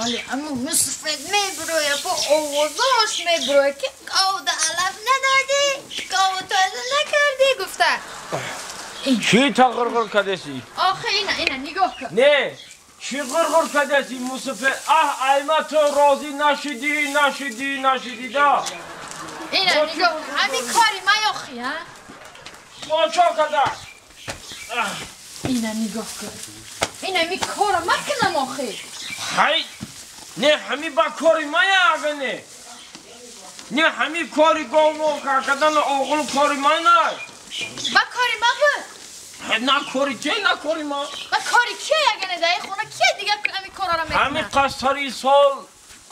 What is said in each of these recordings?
ҳоли аму мусафед меброя бо овозош меброя ки говда алаф надодӣ, гову тоза накардӣ гуфта. Чӣ та ғурғур кардеси? Охе ина ина нигоҳ кун. Не, чӣ ғурғур кардеси мусафед? Аҳ, айма ту розӣ нашидӣ, нашидӣ, нашидӣ да. Ина нигоҳ кун. Ҳамин кори ман охи, ҳа? Бо чо карда? Ина нигоҳ кун. Ина ми кора макунам охи. Ҳай, не ҳами ба кори мая ага не. Не ҳами кори говмо кардан оғул кори ман най. Ба кори ма буд. На кори че, на кори ма. Ба кори ки ага не дар хона ки дига ҳами корора мекунад? Ҳами қасари сол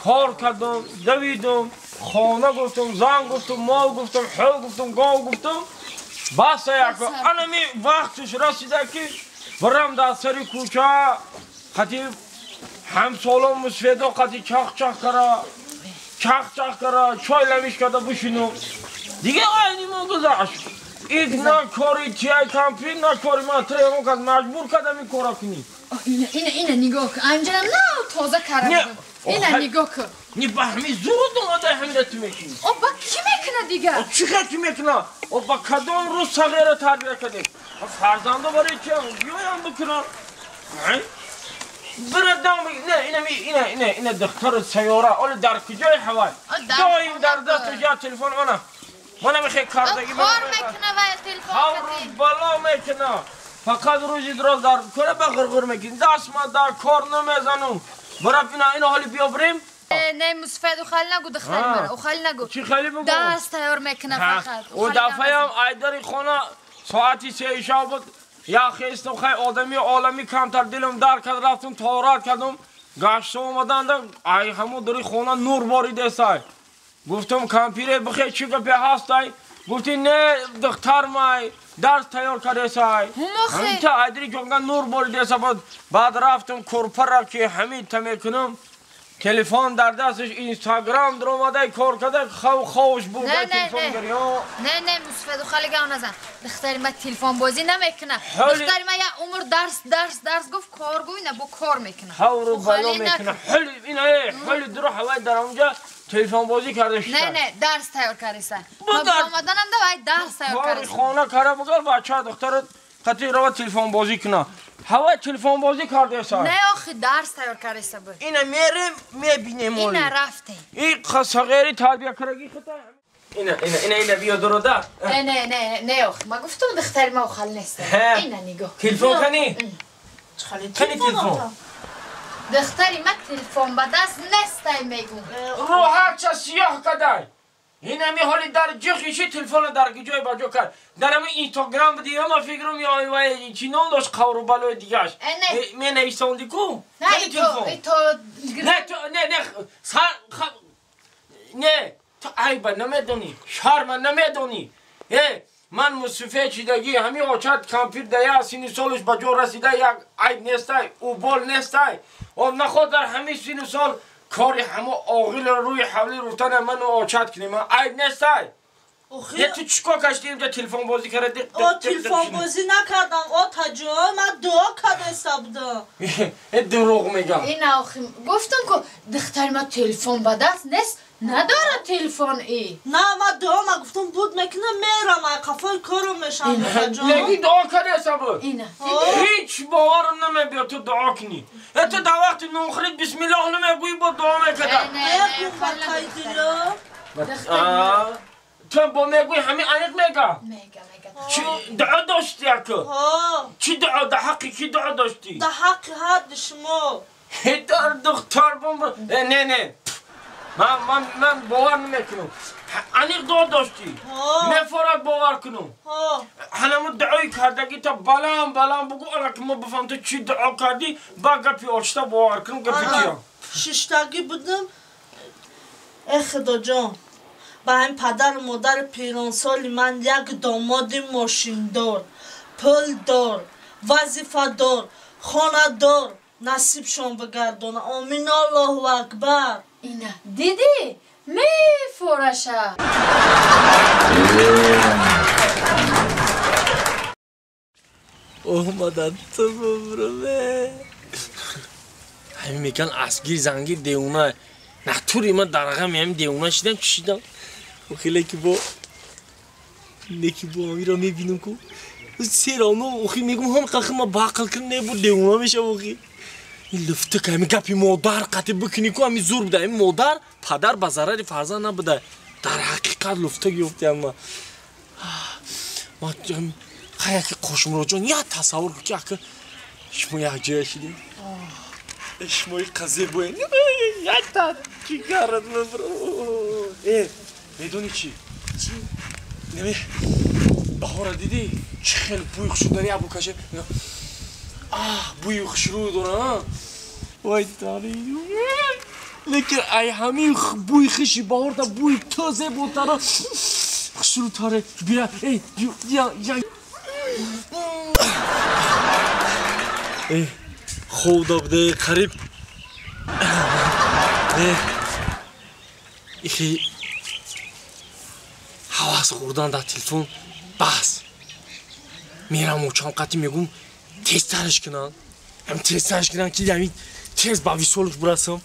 кор кардам, давидам, хона гуфтам, зан гуфтам, мол гуфтам, ҳол гуфтам, гов гуфтам. Бас як анами вақташ расида ки барам дар сари кӯча қати ҳамсолон мусфедо қати чах-чах кара, чах-чах кара, чой ламиш карда бишинум. Дига айни мо гузашт. Ид на кори тиай кампир, на кори ман, ту ягон кас маҷбур кардам ин кора кунӣ. Ина ина ина нигоҳ кун. Анҷара нав тоза карда будам. Ина нигоҳ кун. Не ба ҳамин зуруд омада ҳамина ту мекунӣ. О ба кӣ мекунад дигар? О чӣ хел ту мекунад? О ба кадом рӯз сағира тарбия кардем? Фарзандо барои чи биёям бикунам? Бирадам не ина ина ина ина духтару сайёра оли дар куҷои ҳавай? Доим дар дасташ як телефон мана. Мана мехе кардагӣ кор мекуна ва телефон кати. Бало мекуна. Фақат рӯзи дроз дар кора ба ғурғур мекунӣ. Даст ма дар кор намезанам. Бара ина ина ҳоли биё бирем. Не мусафед, охали нагу духтари мара, охали нагу. Чӣ хеле бигӯ? Даст тайёр мекуна фақат. О дафъаям айдари хона соати 3 шаб буд. Я хестам хай одами олами камтар дилам дар кард, рафтам тоҳорат кардам. Гашта омаданда ай ҳамо дари хона нур боридесай. Гуфтам кампире бихе чӣ гапе ҳастай? Гуфти не духтар май дарс тайёр кардесай. Ҳамин та айдари ҷонга нур боридеса буд. Баъд рафтам курпара ки ҳамин та мекунам. Телефон дар дасташ Инстаграм даромада кор карда хав ховш буд телефон гирё. Не не мусафед, хали гав назан. Духтари ма телефон бозӣ намекунад. Духтари ма я умр дарс дарс дарс гуфт кор гуй на бо кор мекунад. Ҳавру бало мекунад. Ҳали ина ҳали дуро ҳавай дар онҷа телефон бозӣ карда шуда. Не не дарс тайёр кардаиса. Ма омаданам да вай дарс тайёр кардаиса. Хона кара бугар бача духтара қати рава телефон бозӣ кунад. Ҳавай телефон бозӣ кардеса. Не охи дарс тайёр кардаиса буд. Ина мерем мебинем оли. Ина рафте. И сағири тарбия кардаги хата. Ина ина ина ина биё дурода. Не не не не охи ма гуфтам духтари ма охал нест. Ина нигоҳ. Телефон кани? Кани телефон? Духтари ма телефон ба даст нестай мегум. Рӯҳача сиёҳ кадай. Ина ми ҳоли дар ҷихиши телефона дар ҷой ба ҷо кард. Дар ҳамин Инстаграм буди, ма фикрам ё вай чӣ ном дошт қавру балои дигаш. Менависонди ку? Не телефон. Не ту не не сар не ту айба намедонӣ, шарма намедонӣ. Э ман мусафед шидагӣ ҳамин очат кампир да як синни солаш ба ҷо расида як айб нестай, убол нестай. О наход дар ҳамин синни сол кори ҳамо оғилро рӯи ҳавли руфтана ману очат кунем. Айб нестай. Не ту чӣ кор кашти инҷа телефонбозӣ карди? О телефонбозӣ накардам, о таҷо, ман дуо кардаиста будам. Э дурӯғ мегам. Ина охи гуфтам ку духтари ма телефон ба даст нест, надорад телефон и. На ман дуо ма гуфтам буд мекунам мерам, ай қафои корам мешам таҷо. Лекин дуо кардаиста буд. Ина. Ҳеҷ боварам намебиёд ту дуо кунӣ. Э ту дар вақти нонхӯрӣ бисмиллоҳ намегӯӣ бо дуо мекарда. Ту бо мегӯӣ ҳамин аниқ мега? Мега, мега. Чӣ дуо доштӣ яку? Чӣ дуо? Дар ҳаққи кӣ дуо доштӣ? Дар ҳаққи ҳадди шумо. Дар духтар бом. Не, не. Ман бовар намекунам. Аниқ дуо доштӣ. Мефорад бовар кунам. Ҳанаму дуои кардагӣ та баланд баланд бугӯ, ана ки мо бифаҳмем ту чӣ дуо кардӣ, ба гапи очта бовар кунам гапи чия. Шиштагӣ будам. Э Худоҷон, ба ҳамин падару модари пиронсоли ман як домоди мошиндор, пулдор, вазифадор, хонадор насибшон бигардона. Омин, Аллоҳу акбар. Ина дидӣ? Мефораша. Омадан ту бубруме. Ҳамин меган асгир зангир девона. Натури ман дар ғами ҳамин девона шидам, чӣ шидам? Охи леки бо леки бо ҳамиро мебинам ку. Серано охи мегум ҳам қахи ма бақл кун не бу девона мешав охи. Ин луфтик ҳамин гапи модар қатӣ бикунӣ ку ҳамин зур буда. Ҳамин модар падар ба зарари фарзанд набуда. Дар ҳақиқат луфтик ёфтиам ма. Ма хай яки Қошмуроҷон як тасаввур кун ки ака шумо як ҷоя шидем. Шумои қазе боен. Якта чигарат мебро. Э, медонӣ чӣ? Чӣ? Неме баҳора дидӣ? Чӣ хел бӯи хушрӯ дари як букаше. Аҳ, бӯи хушрӯ дора. Вай дари. Лекин ай ҳамин бӯи хиши баҳорда бӯи ту зеботара хушрӯтаре. Бия, эй, я, я. Эй, хоб дабде қариб. Не. Ихи ҳавас хӯрдан дар телефон бас. Мерам очам қатӣ мегум тезтараш кунам. Ҳам тезтараш кунам ки ҳамин тез ба висолуш бурасам.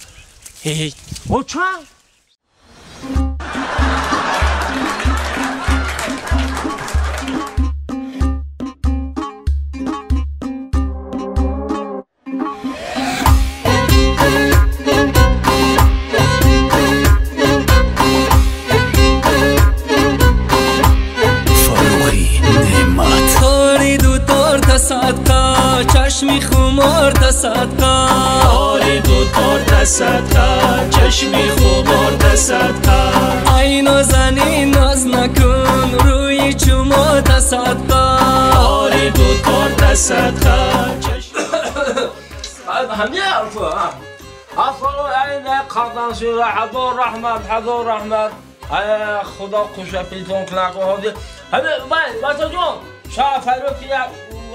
Эй, очам! چشمی خمار تصدقه آری دو تار تصدقه چشمی خمار تصدقه ای نازنین ناز نکن روی چوما تصدقه آری دو تار تصدقه همین حرفه اصلا قردان شده حضور رحمت حضور رحمت خدا خوشه پیتون کنه همین بچه جون شافعی که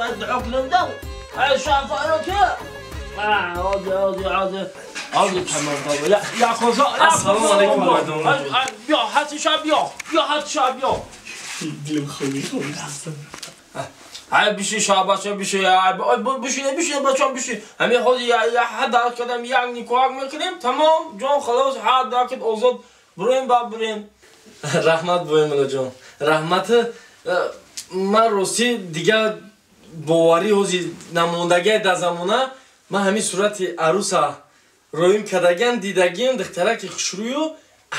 ادعو کنم شافعی که عادي عادي عادي عادي تمام لا يا خدا السلام علیکم بیا حتی شب بیا بیا حتی شب بیا دلم خوی خوی ای بشی شاباشه بشی بشی بشی بچم بشی همین خود یا حد کردم یک نیکوک میکنیم تمام جان خلاص حد کرد آزاد بریم با بریم رحمت بویم جان رحمت من راستی دیگه боварӣ ҳози намондагиа дар замона ман ҳамин сурати аруса роим кардагиам дидагиам духтараки хушрӯю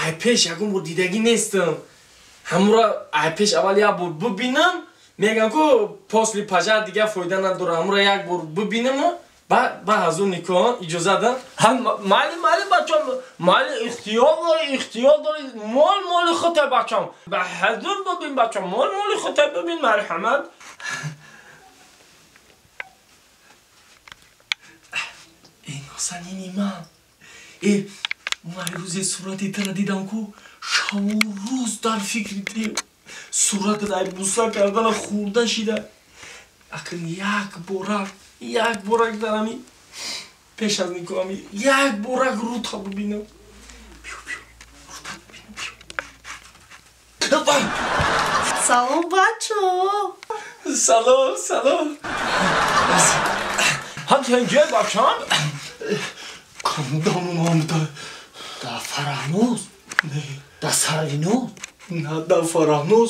ай пеш ягон бор дидагӣ нестам ҳамура ай пеш аввал як бор бибинам мегӯям ку после пожар дигар фоида надора ҳамура як бор бибинаму баъд аз он никоҳ иҷоза дан майли майли бачам майли ихтиёр дорӣ ихтиёр дорӣ мол моли худта бачам ба ҳазур бибин бачам мол моли худта бибин марҳамат. Эй нозанини ман, э ман рӯзе сурати тура дидам ку шаву рӯз дар фикри дев суратат ай буса кардана хӯрда шида. Акн як борак як борак дар ами пеш аз никоҳ ами як борак рӯта бибинам. Биё биё рӯта бибинам биё. Салом бачо. Салом салом. ҳам тенҷа бачам кандамон омда дар Фараҳноз дар Сарвиноз на дар Фараҳноз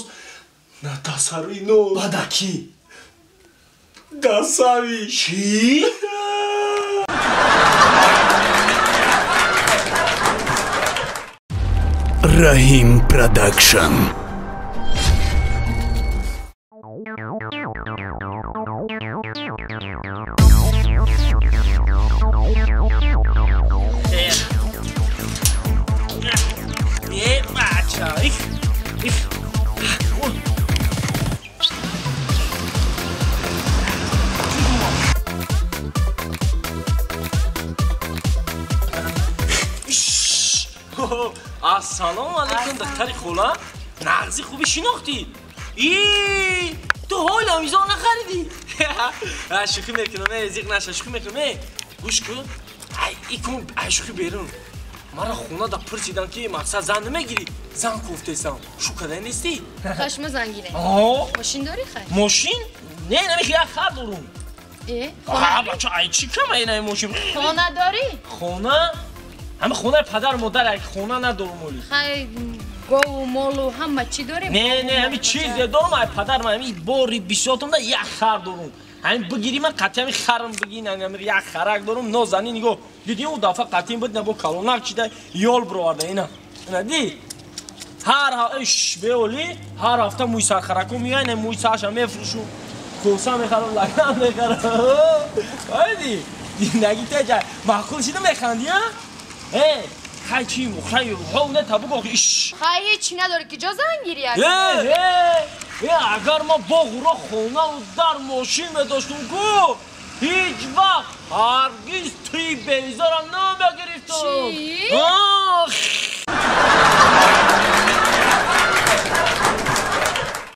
на дар Сарвиноз ба дар кӣ дар Сави чӣ? Раҳим Продакшн. Ассалому алайкум духтари хола. Нағзи хуби шинохтӣ. И ту ҳоло визо нахаридӣ. Шӯхӣ мекунам, э зиқ наша, шӯхӣ мекунам, э гӯш кун. Ай икун, ай шӯхӣ берун. Мара хона да пурсидан ки мақсад зан намегирӣ. Зан кофтесам. Шу кадай нестӣ? Хашма зан гирем. О? Мошин дорӣ хай? Мошин? Не, намехи як хар дорум. Э, бача, ай чӣ кама ина мошин? Хона дорӣ? Хона? Ҳама хонаи падар модар, ай хона надорум оли. Хай, гову молу ҳама чӣ дорӣ? Не, не, ҳами чизе дорум, ай падар ман ҳами бори бисётум да як хар дорум. Ҳамин бигири ман қатъи ҳами харам бигин, ҳами як харак дорум, нозанин нигоҳ. Дидӣ ӯ дафъа қатъи буд, на бо калонак чида ёл бироварда ина. Ина ди. Ҳар иш беоли, ҳар ҳафта мӯи сархарако меояд, ина мӯи сарша мефурӯшум. Коса мехарам, лаган мехарам. Айди, зиндагӣ теҷа. Маъқул шида механди, а? Э, хай чи, хай, ҳол не табук охи, иш. Хай ҳеҷ надорӣ ки ҷо занг гирӣ Э, э, э, агар ман боғуро хонаву дар мошин медоштум ку, ҳеҷ вақт ҳаргиз туи белизорам намегирифтум. Чӣ? Ах!